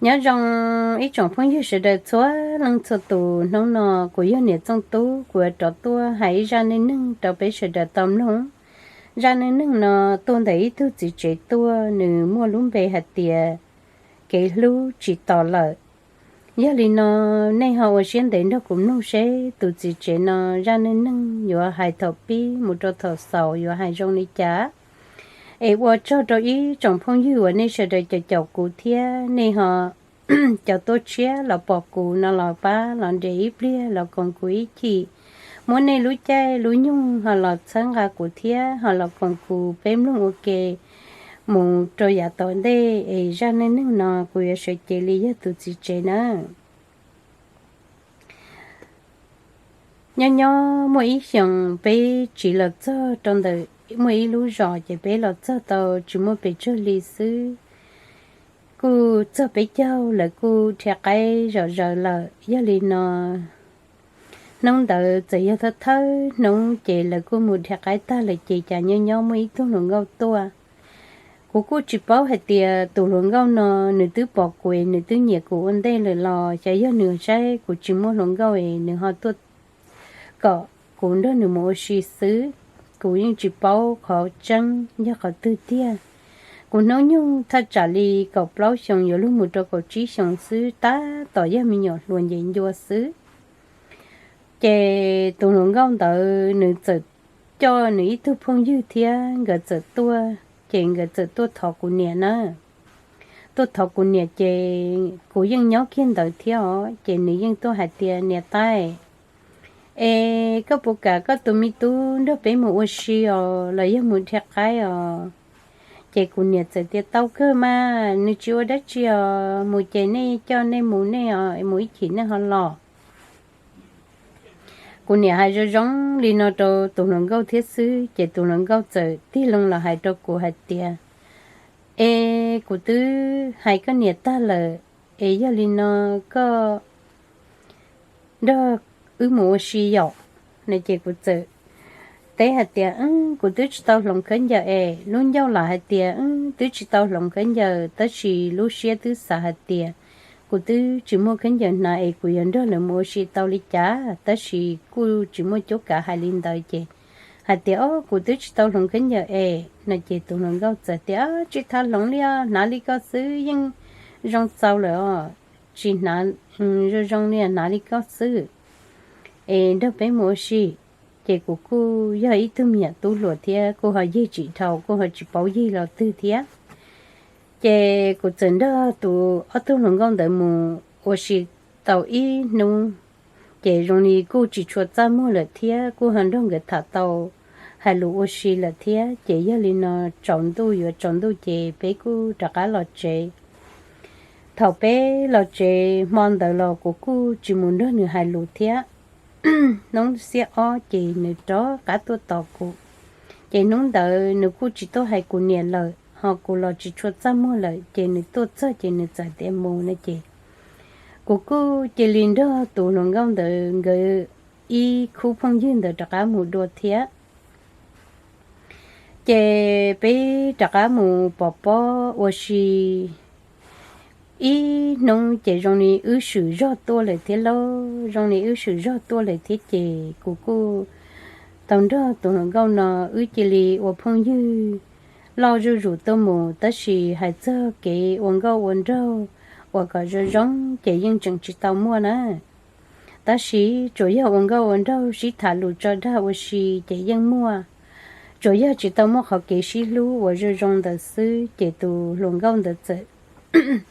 Nyob zoo ib tsoom phooj ywg sawv daws txhua leej txhua tus, hnub no kuv yog niam Txooj Tub, kuv yuav rov tuaj hais ib zaj neej neeg rau peb sawv daws tau mloog. Zaj neej neeg no tuaj ntawm ib tug txiv tsev tuaj, nws muaj lub npe hais tias Kev Hlub Tsis Tos Lawm. Yog li no, nej ho ua siab ntev nrog kuv mloog seb tus txiv tsev no zaj neej neeg yuav hais thaum pib mus rau thaum xaus yuav hais zoo li cas. Es ua tsaug rau ib tsoom phooj ywg uas nej sawv daws caum caum kuv thiab nej ho cov tuaj tshiab los pom kuv no los pab los nres ib pliag los koom kuv ib chim, muab nej lub caij lub nyoog ho los txhawb nqa kuv thiab ho los koom kuv peb mloog ua ke mus rau yav tom ntej. Es zaj neej neeg no kuv yuav sawv cev li yog tus txiv tsev nawb. Nyob nyob muaj ib xyoos peb tsiv los txog rau ntawm muaj ib lub zos, ces peb los txog tau tsis muaj pes tsawg hli xwb, kuj txog peb caug lawv kuj dhia qaib zom zaws lawm. Yog li no, hnub ntawd txawm yog thawj thawj hnub ces lawv kuj mus dhia qaib tag lawm, ces cas nyob nyob muaj ib tug hluas nkauj tuaj. Kuv kuj tsis paub hais tias tus hluas nkauj no nws twb pom kuv es nws twb nyiam kuv ua ntej lawm los xyov yog nws saib kuv tsis muaj hluas nkauj es nws ho tuaj kom kuv nrog nws mus ua si xwb. Kuv yeej tsis paub qhov tseeb yog qhov twg tiag. Kuv hnub nyoog thaj tsam li kaum plaub xyoos yuav luag mus rau kaum tsib xyoos xwb, tab tom yog me nyuam hluas ncev ncua xwb. Ces tus hluas nkauj ntawd nws txawm coj nws ib tug phooj ywg thiab nkawd txawm tuaj, ces nkawd txawm tuaj thov kuv niam na. Tuaj thov kuv niam ces kuv yeej nyob kiag ntawd thiab os, ces nws yeej tuaj hais tias, Niam tais, es koj puas kam koj tus me tub nrog peb mus ua si os los yog mus dhia qaib os? Ces kuv niam txawm tias, Tau kawg mas, nws tsis ua dab tsi os, mus ces nej coj nej mus nej os, mus ib chim nej ho los. Kuv niam hais zoo zoo li no rau tus hluas nkauj thiab xwb, ces tus hluas nkauj txawm tig loo los hais rau kuv hais tias, Es kuv twb hais koj niam tag lawm, es yog li no koj nrog wb mus ua si yom? No ces kuv txawm teb hais tias, Kuv twb tsis tau hloov khaub ncaws es. Lub ncauj los hais tias, Twb tsis tau hloov khaub ncaws, tab sis lub siab twb xav hais tias kuv twb tsis muaj khaub ncaws hnav es kuv yuav nrog lawv mus ua si tau li cas, tab sis kuj tsis muaj cuab kav hais li ntawd ces hais tias, O, kuv twb tsis tau hloov khaub ncaws es. No ces tus hluas nkauj txawm tias, Tsis tas hloov li os, hnav li koj xwb yeej zoo txaus lawm os, tsis hnav zoo zoo li, hnav li koj xwb es nrog peb mus ua si. Ces kuv kuj yog ib tug me nyuam tub hluas thiab kuj ho yig tsis dhau, kuj ho tsis paub yig los twg thiab. Ces kuv txawm nrog tus ob tug hluas nkauj ntawd mus ua si tau ib hnub, ces zoo li kuj tsis tshua txaj muag lawm thiab kuj ho nrog nkawd tham tau hais lus ua si lawm thiab. Ces yog li no tsaus ntuj, yuav tsaus ntuj ces peb kuj rov qab los tsev. Thaum peb los tsev hmo ntawd los kuv kuj tsis mus nrog nws hais lus thiab. Hnub xiab ob ces nws rov qab tuaj tos kuv. Ces hnub ntawd nws kuj tsis tuaj hais kuv niam lawm, ho kuv los tsis tshua txaj muag lawm, ces nws tuaj txog ces nws txawm tias mus no ces kuv kuj cia li nrog tus hluas nkauj ntawd nkawd ib khub phooj ywg ntawd rov qab mus dua thiab. Ces peb rov qab mus pov pob ua si ib hnub ces zoo li wb swm zog tuaj lawm thiab lauj, zoo li wb swm zog tuaj lawm thiab ces kuv kuj tau nrog tus hluas nkauj no wb cia li ua phooj ywg loj zuj zus tuaj mus, tab sis hais txog kev ua nkauj ua nraug uas kom zoo zoo ces yeej tseem tsis tau muaj na. Tab sis tsuas yog ua nkauj ua nraug sib tham lus tso dag ua si ces yeej muaj. Tsuas yog tsis tau muaj qhov kev sib hlub uas zoo zoo ntawd xwb, ces tus hluas nkauj ntawd txawm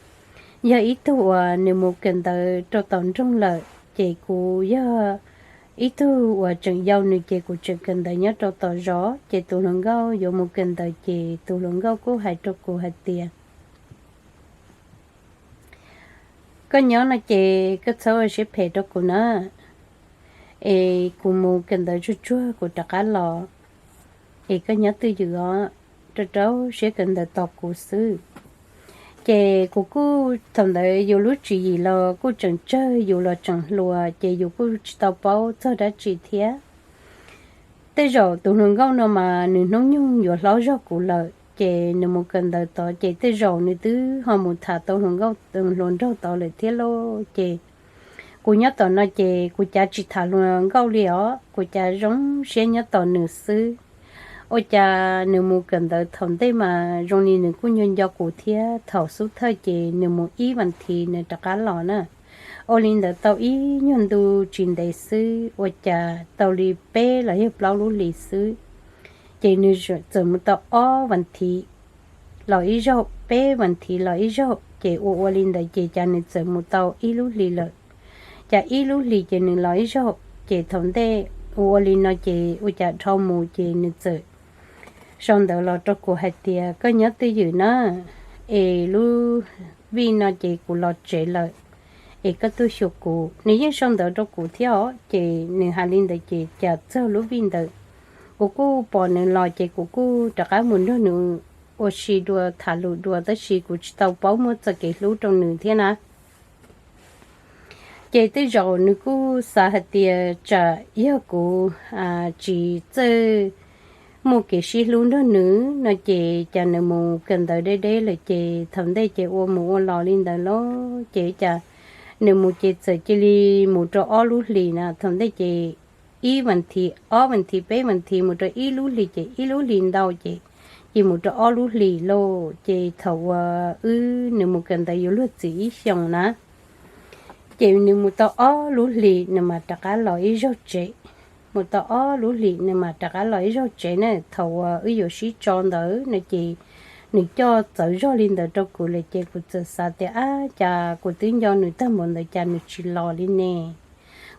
yog ib tug uas nws mus kawm ntawv rau tom nroog lawm, ces kuv yog ib tug uas tseem yau nws ces kuv tseem kawm ntawv nyob rau tom zos, ces tus hluas nkauj yuav mus kawm ntawv ces tus hluas nkauj kuj hais rau kuv hais tias, Koj nyob no ces koj txhob ua siab phem rau kuv na, es kuv mus kawm ntawv tsuag tsuag kuv rov qab los, es koj nyob twj ywm os, rau rau siab kawm ntawv tos kuv xwb. Ces kuv kuj thaum ntawd yus lub tswv yim los kuj tseem tsawg, yus los tseem hluas ces yus kuj tsis tau paub txog dab tsi thiab. Tej zaum tus hluas nkauj no mas nws hnub nyoog yuav hlob zog kuv lawm, ces nws mus kawm ntawv tod ces tej zaum nws twb ho mus tham tau hluas nraug tod lawm thiab lauj. Ces kuv nyob tom no ces kuv cav tsis tham hluas nkauj li os, kuv cav zoo siab nyob tos nws xwb. Ua cas nws mus kawm ntawv thaum ntej mas zoo li nws kuj nco nco kuv thiab, thaum xub thawj ces nws mus ib vas thiv nws rov qab los na. Ua li ntawd tau ib nyuag ntu tsis ntev xwb, ua cas tau li peb los yog plaub lub hlis xwb, ces nws txawm mus tau ob vas thiv los ib zaug, peb vas thiv los ib zaug, ces ua ua li ntawd ces cas nws txawm mus tau ib lub hlis lawm. Cas ib lub hlis ces nws los ib zaug, ces thaum ntej ua ua li no ces ua cas dhau mus ces nws txawm sau ntawv los rau kuv hais tias koj nyob twj ywm na, es lub vij no ces kuv los tsev lawm, es koj tuaj xyuas kuv. Nws yeej sau ntawv rau kuv thiab os, ces nws hais li ntawd ces cas txog lub vij ntawd kuv kuj pom nws los ces kuv kuj rov qab mus nrog nws ua si dua tham lus dua tab sis kuv tsis tau paub muab txoj kev hlub rau nws thiab na. Ces tej zaum nws kuj xav hais tias tsam yog kuv tsis txawj muaj kev sib hlub nrog nws no ces cas nws mus kawm ntawv deb deb lawm ces thaum ntej ces ua mus ua los li ntawd lauj. Ces cas nws mus ces txawm cia li mus rau ob lub hlis na, thaum ntej ces ib vas thiv, ob vas thiv, peb vas thiv, mus rau ib lub hlis ces ib lub hlis ntau ces cia mus rau ob lub hlis lauj. Ces thaum uas wb nws mus kawm ntawv yuav luag txim ib xyoos na, ces nws mus tau ob lub hlis nws mam rov qab los ib zaug tsev. Mus tau ob lub hlis nws mam rov qab los ib zaug tsev na. Thaum uas wb yuav sib tso ntawd no ces nws coj txawv zog li ntawd rau kuv lawm ces kuv txawm xav tias ab cas kuv twb nco nws tag npaum ntawd cas nws tsis los li ne.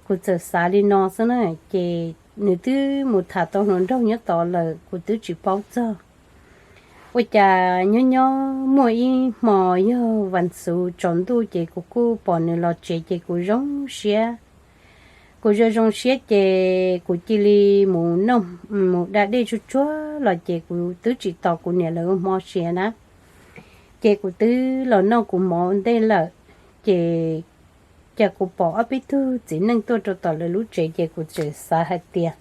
Kuv txawm xav li no xwb na, ces nws twb mus tham tau hluas nraug nyob tod lawm kuv twb tsis paub txog. Ua cas nyob nyob muaj ib hmo yog vas xuv tsaus ntuj ces kuv kuj pom nws los tsev ces kuv zoo siab. Kuv zoo zoo siab ces kuv cia li mus noj, mus da dej tsuag tsuag los ces kuv twb tsis tos kuv niam lawv ua hmo siav na. Ces kuv twb los noj kuv mov ntej lawm, ces cas kuv pom ob peb tug txiv neej tuaj rau tom lawv lub tsev ces kuv txawm xav hais tias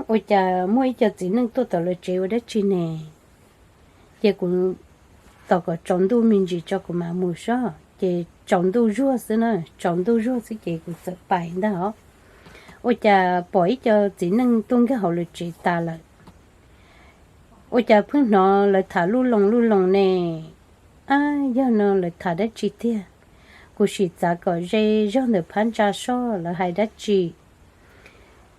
ua cas muaj ib co txiv neej tuaj tom lawv tsev ua dab tsi ne? Ces kuv tos kom tsaus ntuj me ntsis tso kuv mam mus saib. Ces tsaus ntuj zuag xwb na, tsaus ntuj zuag xwb ces kuv txawm pais ntag os. Ua cas pom ib co txiv neej tuaj nkag hauv lawv tsev tas lawm. Ua cas pheej hnov lawv tham luj loo luj loo ne. Ab, yog no lawv tham dab tsi tiag? Kuv sim txav kom ze zog ntawm phab ntsa soj lawv hais dab tsi.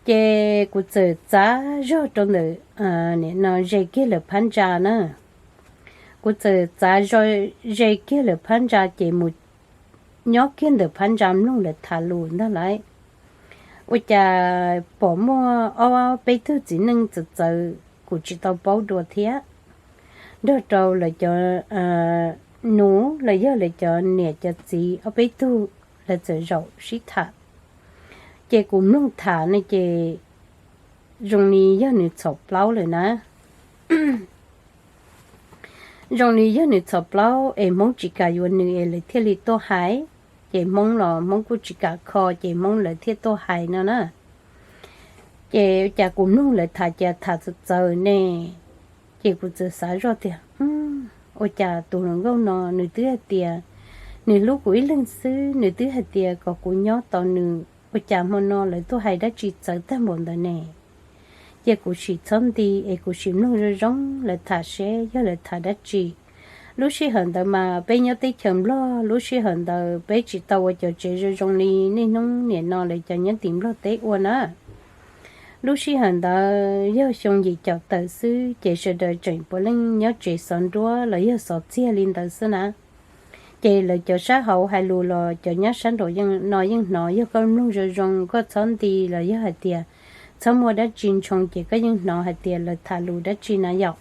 Ces kuv txawm txav zog rau ntawm, nim no ze kiag lawm phab ntsa na. Kuv txawm txav zog ze kiag lawm phab ntsa ces mus nyob kiag ntawm phab ntsa mloog lawv tham lus ntag lauj. Ua cas pom muaj ob peb tug txiv neej txawv txawv kuv tsis tau paub dua thiab, nrog rau lawv cov nus los yog lawv cov niam cov txiv ob peb tug lawv txawm zaum sib tham. Ces kuv mloog tham ne ces zoo li yog nws txhaum plaub lawm na. Zoo li yog nws txhaum plaub es Hmoob tsis kam yuav nws es lawv thiaj li tuaj hais. Ces Hmoob los Hmoob kuj tsis kam kho ces Hmoob lawv thiaj tuaj hais no na. Ces ua cas kuv mloog lawv tham cas tham txawv txawv ne. Ces kuv txawm xav zoj tias ua cas tus hluas nkauj no nws twb hais tias nws hlub kuv ib leeg xwb, nws twb hais tias kom kuv nyob tos nws, ua cas hmo no lawv tuaj hais dab tsi txawv tag npaum ntawd ne. Cia kuv sim txhob nti es kuv sim mloog zoo zoo lawv tham seb yog lawv tham dab tsi. Lub sij hawm ntawd mas peb nyob teb chaws Nplog, lub sij hawm ntawd peb tsis tau ua cov tsev zoo zoo li niaj hnub nim no lawv cov nyob tim Nplog teb ua na. Lub sij hawm ntawd yog xyoo yim caum tawm xwb ces sawv daws tseem puav leej nyob tsev xov nruab los yog xov txiag li ntawd xwb na. Ces lawv cov sab hauv hais lus los cov nyob sab nraum no yeej hnov, yog koj mloog zoo zoo koj txhob nti los yog hais tias txhob muaj dab tsi ntshoo ces koj yeej hnov hais tias lawv tham lus dab tsi na yom.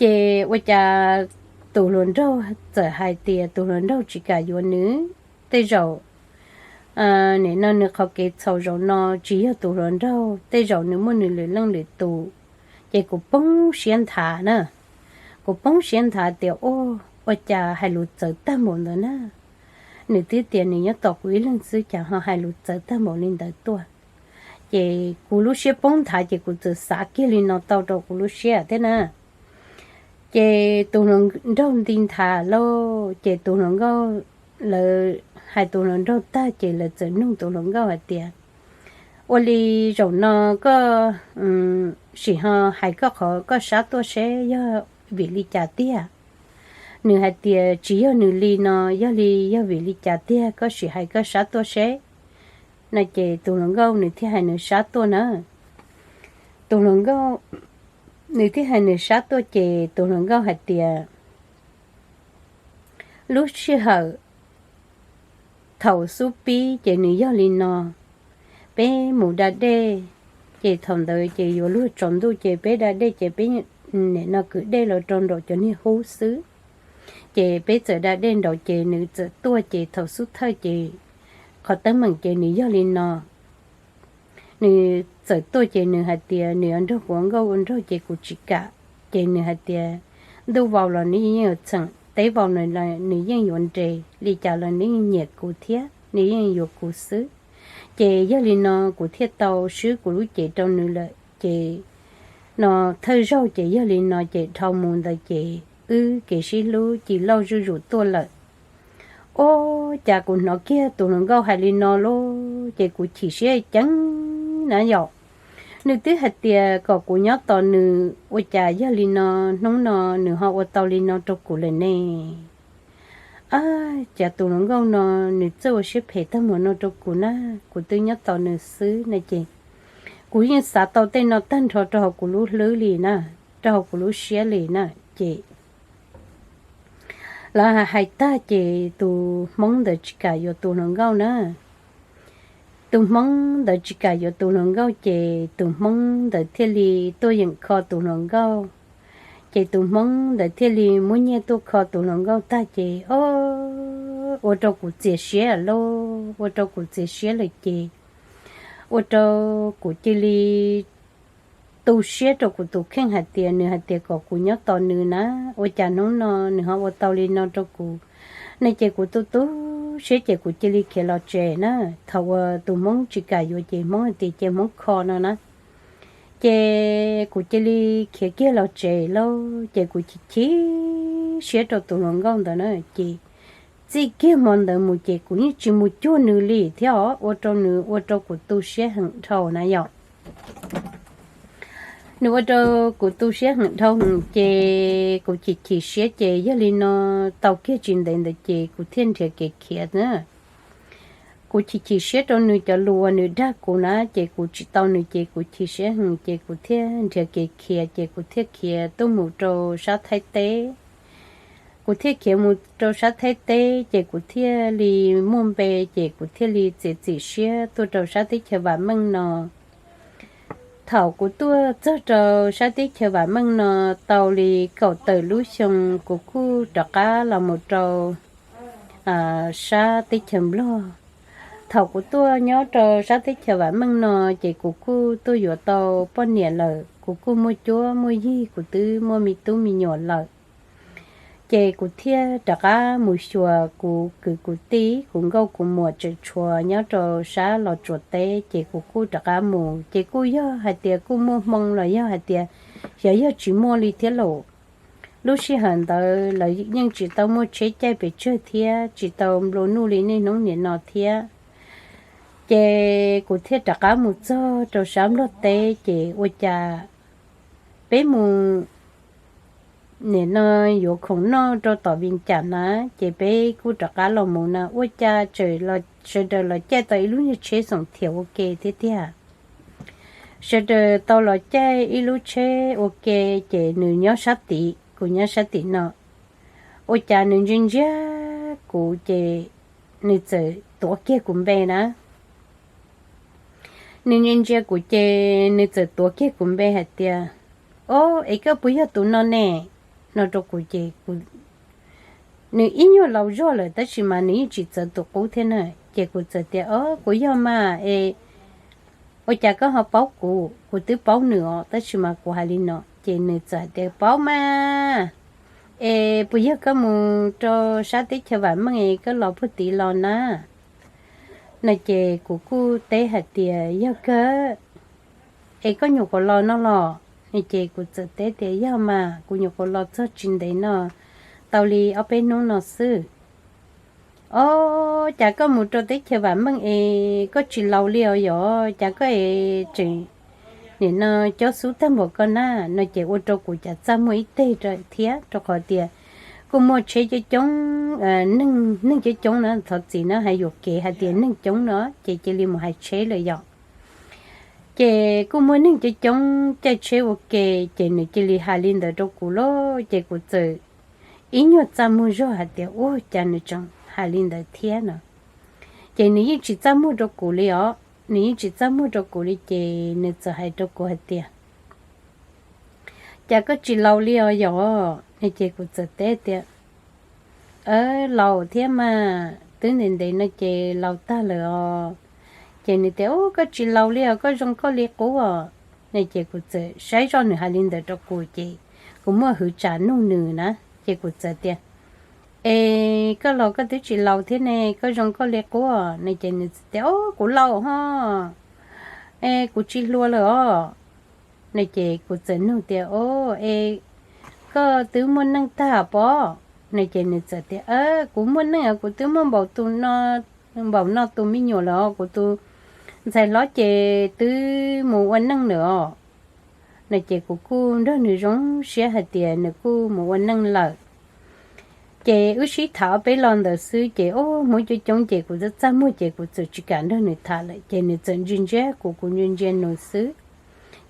Ces ua cas tus hluas nraug txawm hais tias tus hluas nraug tsis kam yuav nws, tej zaum nim no nws qhov kev txhaum zaum no tsis yog tus hluas nraug, tej zaum nws muaj nws lwm leej lwm tus. Ces kuv poob siab nthav na, kuv poob siab nthav tias ua cas hais lus txawv tag npaum ntawd na. Nws twb tias nws nyob tos kuv ib leeg xwb cas ho hais lus txawv tag npaum li ntawd tuaj. Ces kuv lub siab poob nthav ces kuv txawm xav kiag li no tau rau kuv lub siab thiab na. Ces tus hluas nraug nti nthav lauj, ces tus hluas nkauj, lawv hais tus hluas nraug tag ces lawv txawm nug tus hluas nkauj hais tias, ua li zaum no koj sim ho hais koj qhov koj sab tuaj seb yog vim li cas tiag. Nws hais tias tsis yog nws li no, yog li yog vim li cas tiag koj sim hais koj sab tuaj seb. No ces tus hluas nkauj nws thiaj hais nws sab tuaj na. Tus hluas nkauj nws thiaj hais nws sab tuaj ces tus hluas nkauj hais tias, lub sij hawm thaum xub pib ces nws yog li no, peb mus da dej, ces thaum ntawd ces yuav luag tsaus ntuj ces peb da dej ces peb nim no kwv dej los rau nraum cov niag hub xwb. Ces peb txawm da dej nraud ces nws txawm tuaj ces thaum xub thawj ces qhov teeb meem ces nws yog li no. Nws txawm tuaj ces nws hais tias nws yuav nrog kuv ua nkauj ua nraug ces kuv tsis kam. Ces nws hais tias ntuj vau los nws yeej yuav txheem, teb vau nws yeej yuav nres, li cas los nws yeej nyiam kuv thiab nws yeej yuav kuv xwb. Ces yog li no kuv thiaj tau swb kuv lub cev rau nws lawm ces no thawj zaug ces yog li no ces dhau mus ntawd ces wb kev sib hlub ci lauj zuj zus tuaj lawm. Ua cas kuv hnov kiag tus hluas nkauj hais li no lauj ces kuv chim siab ceev na yom. Nws twb hais tias kom kuv nyob tos nws, ua cas yog li no hnub no nws ho ua tau li no rau kuv lawm ne? Ab, cas tus hluas nkauj no nws txawj ua siab phem tag mus no rau kuv na, kuv twb nyob tos nws xwb na ces kuv yeej xav tau tej no tag nrho rau hauv kuv lub hlwb li na, rau hauv kuv lub siab li na. Ces lawv hais tag ces tus hmoob ntawd tsis kam yuav tus hluas nkauj na. Tus hmoob ntawd tsis kam yuav tus hluas nkauj ces tus hmoob ntawd thiaj li tuaj yeem kho tus hluas nkauj. Ces tus hmoob ntawd thiaj li muab nyiaj tuaj kho tus hluas nkauj tag ces o, ua rau kuv txias siab lauj, ua rau kuv txias siab lawm ces ua rau kuv cia li tu siab rau kuv tus kheej hais tias nws hais tias kom kuv nyob tos nws na, ua cas hnub no nws ho ua tau li no rau kuv. No ces kuv tu tu siab ces kuv cia li khiav los tsev na. Thaum uas tus hmoob tsis kam yuav ces hmoob hais tias cia hmoob kho no na. Ces kuv cia li khiav kiag los tsev lauj, ces kuv chim chim siab rau tus hluas nkauj ntawd na. Ces txij kiag hmo ntawd mus ces kuv yeej tsis mus cuag nws li thiab os, ua rau nws ua rau kuv tu siab heev dhau na yom. Nws ua rau kuv tu siab heev dhau ces kuv chim chim siab ces yog li no tau kiag tsis ntev ntawd ces kuv thiaj nrhiav kev khiav na. Kuv chim chim siab rau nws cov lus uas nws dag kuv na ces kuv tsis tau nws ces kuv chim siab heev ces kuv thiaj nrhiav kev khiav ces kuv thiaj khiav tuaj mus rau sab Thaib teb. Kuv thiaj khiav mus rau sab Thaib teb ces kuv thiaj li muaj npe ces kuv thiaj li txiav txim siab tuaj rau sab teb chaws Vam Meej no. Thaum kuv tuaj txog rau sab teb chaws Vam Meej no tau li kaum tawm lub xyoo kuv kuj rov qab los mus rau sab teb chaws Nplog. Thaum kuv tuaj nyob rau sab teb chaws Vam Meej no ces kuv kuj tuaj yuav tau poj niam lawm, kuv kuj muaj cuab muaj yig, kuv twb muaj me tub me nyuam lawm. Ces kuv thiaj rov qab mus xyuas kuv kwv kuv tij, kuv nkauj kuv muam tseem tshuav nyob rau sab Los Tsuas teb ces kuv kuj rov qab mus ces kuj yog hais tias kuj muaj hmoo los yog hais tias xyov yog tsis muaj li thiab lauj. Lub sij hawm ntawd lawv yeej tsis tau muaj tsheb caij pes tsawg thiab tsis tau nplua nuj li niaj hnub nim no thiab. Ces kuv thiaj rov qab mus txog rau sab Nplog teb ces ua cas peb mus nim no yuav khoom noj rau tom Vias Cas na, ces peb kuj rov qab los mus na ua cas sawv daws los caij tau ib lub niag tsheb xoom thiam ua ke thiab tiag. Sawv daws tau los caij ib lub tsheb ua ke, ces nws nyob sab tid kuv nyob sab tim no. Ua cas nws ntsia ntsia kuv ces nws txawm tuav kiag kuv npe na. Nws ntsia ntsia kuv ces nws txawm tuav kiag kuv npe hais tias, o, es koj puas yog tus no ne? No rau kuv ces nws ib nyuag laus zog lawm tab sis mas nws yeej tsis txawv tus qub thiab na. Ces kuv txawm tias, o, kuv yog mas es ua cas koj ho paub kuv? Kuv twb paub nws os tab sis mas kuv hais li no ces nws txawm hais tias, paub mas, es puas yog koj mus rau sab teb chaws Vam Meej es koj los puag tid los na? No ces kuv kuj teb hais tias, Yog kawg, es koj nyuam qhuav los no los? No ces kuv txawm teb tias, Yog mas, kuv nyuam qhuav los txog tsis ntev no, tau li ob peb hnub no xwb. Ob, cas koj mus rau teb chaws vam meej es koj tsis laus li os yog? Cas koj es tseem nim no cob xub tag npaum koj na? No ces ua rau kuv cas txaj muag ib teg thiab, rau qhov tias kuj muaj tsheb coob coob, neeg coob coob na, thov txim na, hais yuam kev hais tias neeg coob no ces cia li mus hais tsheb lawm yom. Ces kuj muaj neeg coob coob caij tsheb ua ke, ces nws cia li hais li ntawd rau kuv lauj, ces kuv txawm ib nyuag txaj muag zog hais tias, Ua cas nws tseem hais li ntawd thiab no? Ces nws yeej tsis txaj muag rau kuv li os, nws yeej tsis txaj muag rau kuv li ces nws txawm hais rau kuv hais tias, Cas koj tsis laus li os yog? No ces kuv txawm teb tias, Laus thiab mas, twb ntev ntev no ces laus tag lawm os. Ces nws tias, Ub, koj tsis laus li os, koj zoo koj li qub os. No ces kuv txawm saib zoj nws hais li ntawd rau kuv ces kuv muaj hwv tsam nug nws na, ces kuv txawm tias, Es koj los koj twb tsis laus thiab ne, koj zoo koj li qub os. No ces nws tias, Ub, kuv laus ho, es kuv tsis hluas lawm os. No ces kuv txawm nug tias, Ub, es koj twb muaj neej tag pob? No ces nws txawm tias, Kuv muaj neej, kuv twb muaj npaum tus no, npaum no tus me nyuam lawm os, kuv tus ntxhais hlob ces twb mus ua neej lawm os. No ces kuv kuj nrog nws zoo siab hais tias nws kuj mus ua neej lawm. Ces wb sib tham ob peb lo ntawd xwb ces, ub, hmoov coob coob ces kuv txaj txaj muag ces kuv txawm tsis kam nrog nws tham lawm, ces nws txawm ntsia ntsia kuv, kuv ntsia ntsia nws xwb.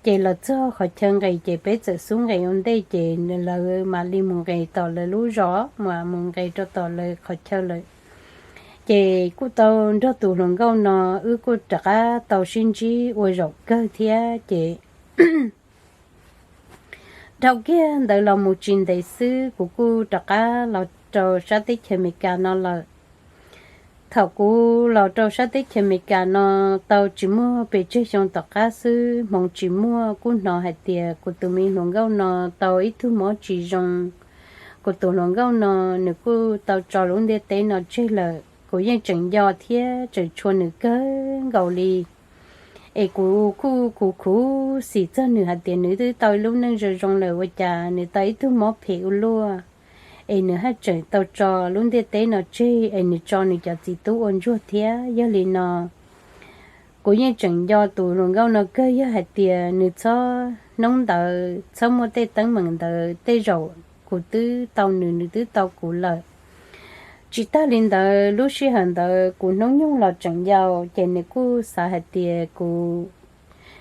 Ces los txog qhov chaw nqes ces peb txawm xub nqes ua ntej ces lawv mam li mus nqes tom lawv lub zos, mam mus nqes rau tom lawv qhov chaw lawm. Ces kuj tau nrog tus hluas nkauj no, wb kuj rov qab tau sib ntsib ua zaum kawg thiab ces dhau kiag ntawd los mus tsis ntev xwb kuv kuj rov qab los rau sab teb chaws Amelikas no lawm. Thaum kuv los rau sab teb chaws Amelikas no tau tsis muaj pes tsawg xyoo tom qab xwb, hmoov tsis muaj, kuj hnov hais tias kuv tus me hluas nkauj no tau ib tug mob tsis zoo. Kuv tus hluas nkauj no nws kuj tau tso lub ntiaj teb no tseg lawm, kuv yeej tseem nco thiab tseem tshua nws kawg nkaus li. Es kuv kuj khuv khuv xim txog nws hais tias nws twb tau ib lub neej zoo zoo lawm ua cas nws tau ib tug mob phem ua luaj, es nws haj tseem tau tso lub ntiaj teb no tseg es nws tso nws cov txiv tub ua ntsuag thiab. Yog li no kuv yeej tseem nco tus hluas nkauj no kawg, yog hais tias nws txhob, hnub ntawd txhob muaj tej teeb meem ntawd tej zaum kuv twb tau nws, nws twb tau kuv lawm. Tsis tag li ntawd, lub sij hawm ntawd kuv hnub nyoog los tseem yau ces nws kuj xav hais tias kuv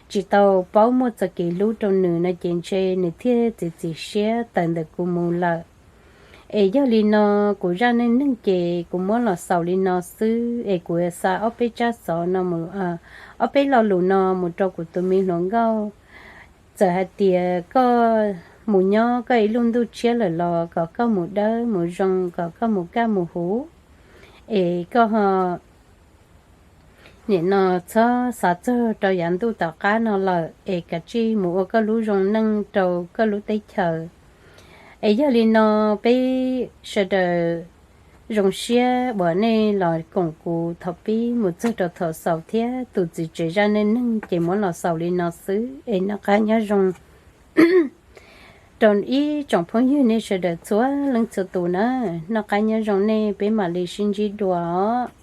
tsis tau paub muaj txoj kev hlub rau nws no ces ntshe nws thiaj txiav txim siab tawm ntawm kuv mus lawm. Es yog li no kuv zaj neej neeg ces kuv muab los xaus li no xwb, es kuv xa ob peb tsab xov no, ob peb lo lus no mus rau kuv tus me hluas nkauj. Txawm hais tias koj mus nyob koj ib lub ntuj tshiab lawm los kom koj mus dawb mus zoo, kom koj mus kaj mus huv, es koj ho nim no txhob xav txog rau yav ntuj tom qab no lawm, es kav tsij mus ua koj lub zoo neej rau koj lub teb chaws. Es yog li no, peb sawv daws zoo siab uas nej los koom kuv thaum pib mus txog rau thaum xaus thiab. Tus txiv tsev zaj neej neeg ces muab los xaus li no xwb, es noj qab nyob zoo rau ib tsoom phooj ywg nej sawv daws txhua leej txhua tus na. Noj qab nyob zoo nej, peb mam li sib ntsib dua os.